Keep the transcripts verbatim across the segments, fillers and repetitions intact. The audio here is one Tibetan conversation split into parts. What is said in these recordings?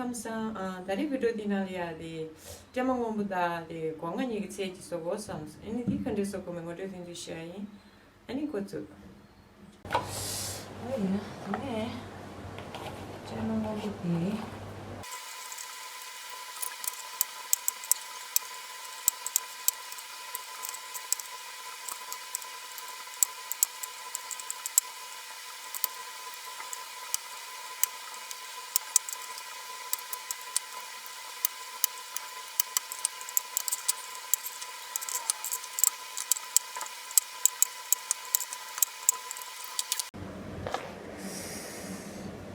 ལམ་སང་ཨ་ད་རེས་བི་ཌིའོ་འདི་ནང་ལ་ཡ་དེ་སྲན་མ་སྔོན་པོ་དང་དེ་སྒོ་ང་གཉིས་ཀྱི་ཚད་ཀྱི་བཟོ་དགོས་བསམ་སོང་། ཨ་ནི་འདི་ག་འདྲས་བཟོ་དགོས་མིན་ངོ་སྤྲོད་ཐེངས་གཅིག་ཞུ་ཡ་ཡིན། ཨ་ནི་འགོ་བཙུགས། ཨོ་ཡ། དེ་ནས་སྲན་མ་སྔོན་པོ་དེ།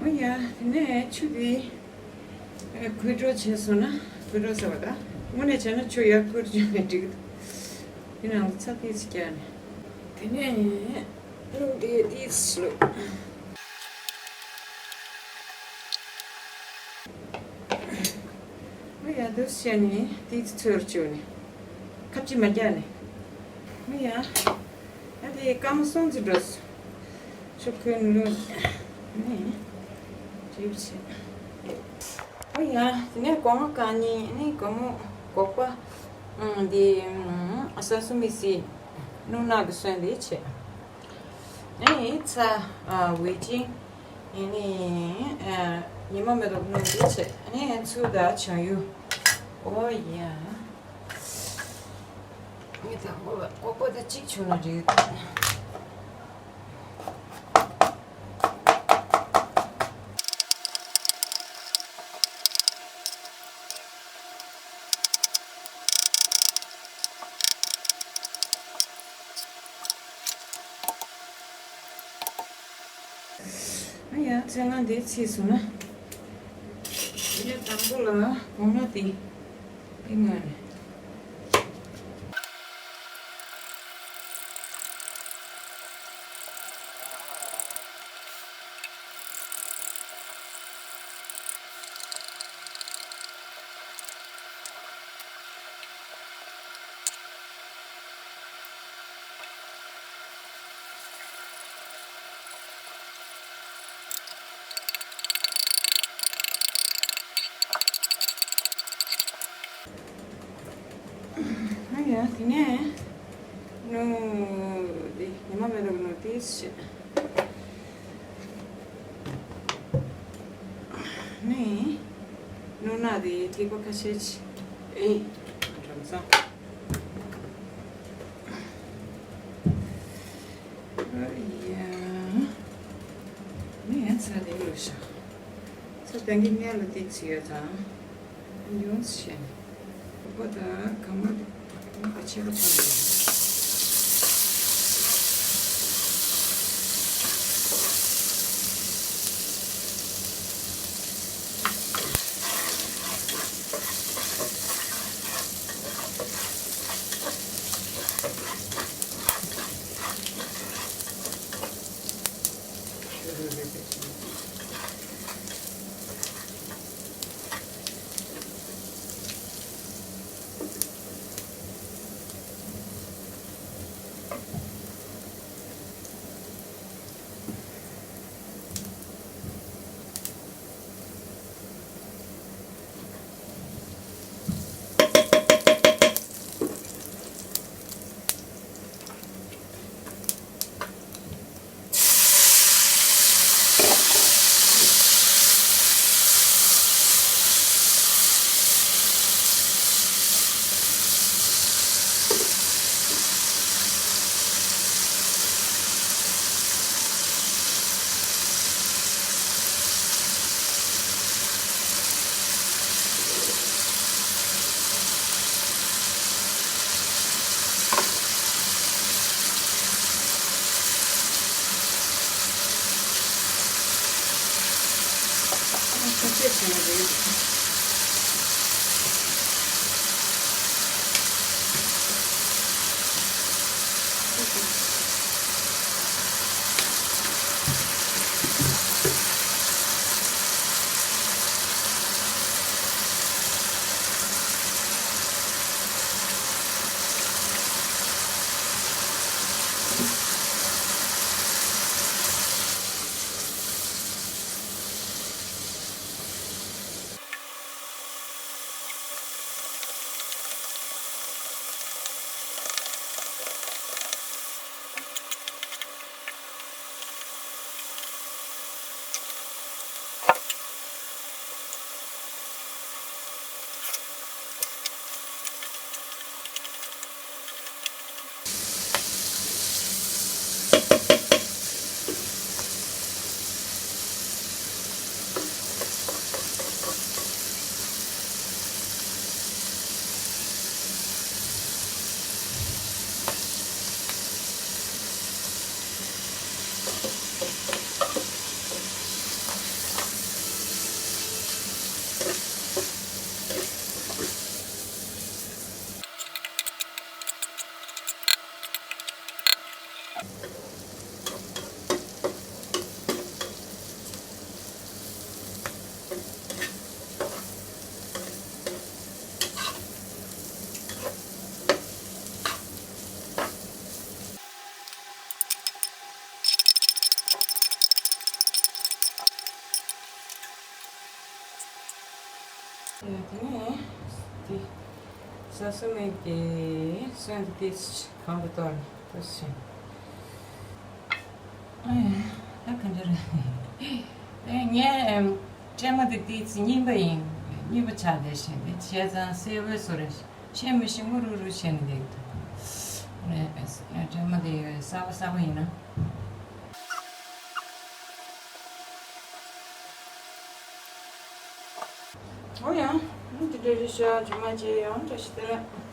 ཨོ་ཡ། དེ་ནས་ཆུ་དེ་ཨ་ཁོལ་འགྲོ་བྱས་སོང་ན། ཁོལ་འགྲོ་ཟེར་བ་ད། དངོས་གནས་བྱས་ན་ཆུ་ཡར་ཁོལ་བྱུང་ནས་འགྲིག་གི་འདུག་དེ་ནང་ལ་ཚྭ་ཏོག་ཙམ་བརྒྱབ་ནས། དེ་ནས་སྣུམ་དེ་ཏོག་ཙམ་བླུགས། ཨོ་ཡ། འདུག་སེ་བྱས་ནས་ཏོག་ཙམ་ཚོས་བཅུག་ནས། ཁ་ཕྱེ་མ་བརྒྱབ་ནས། ཨོ་ཡ། ཨ་དེ་སྐར་མ་གསུམ་ཙམ་འགྲོ་སོང་། ཆུ་ཁོལ་མི་ལོ་ནི་རིབ་བྱེད། ཨོ་ཡ། དེ་ནས་སྒོ་ང་རྐང་གཉིས་ནི་སྒོར་མོ་སྒོག་པ་ཨང་དེ་ཨ་ས་སུ་མི་སི་སྣུམ་ནག་གི་སོན་དེ་བྱེད། ཨ་ནི་ཚྭ་ཨ་ཝེ་ཅིང་། ཨ་ནི་ཨ་ཉི་མ་མེ་ཏོག་སྣུམ་དེ་བྱེད། ཨ་ནི་ཚུར་ད་བྱང་ཡུ། ཨོ་ཡ། ངས་ད་སྒོག་པ་སྒོག་པ་ད་གཅིག་བྱུང་ན་འགྲིག་ཨ་ཡ། ཚོད་ལྟ་འདི་ཚིག་སོང་ན། ཡ། དང་པོ་ལ་སྒོ་ང་དེ། དེ་ང་ནས། ཨ་ཡ། དེ་ནས་སྣུམ་དེ་ཉི་མ་མེ་ཏོག་སྣུམ་དེ་བྱེད། ནས་སྣུམ་ནག་དེ་ཐིགས་པ་ཁ་ཤས་ཅིག་ཨེ། འགྲམ་ཚང་། ཨ་ཡ། ནས་ཚྭ་དེ་བླུགས་ཤག་ཚྭ་ད་གིན་སྔོན་ལ་ཏོག་ཙམ་ཡོད་ཙང་། ཡོངས་བཤད། ཁོ་ད་གང་མ་ཁ་ཆེ་ཁ་ཆེ་རེད། དེ་ནས་དེ་ཟ་སུ་མེད་ཀྱི་སོན་དེ་ཏིས་གང་དུ་གཏོར་ཏོ་ཞིང་། ཨེ་ད་ག་འདྲ་རེད། ཨེ་ངས་སྲན་མ་དེ་ཏིས་རྙིང་པ་ཡིན། རྙིང་པ་ཆགས་བསྡད་ཤིང་དེ་བྱས་ཙང་གསེར་བའི་བཟོ་རེད། ཆེ་མི་ཤིང་མོ་རུ་རུ་བྱས་ནས་བསྡད་འདུག་ཨེ་སྲན་མ་དེ་གསར་པ་གསར་པ་ཡིན་ན། ཨོ་ཡང་། དེ་འདྲ་རེད་ཤག་ཇུ་མ་བྱས་ཡང་བཀྲ་ཤིས་བདེ་ལེགས།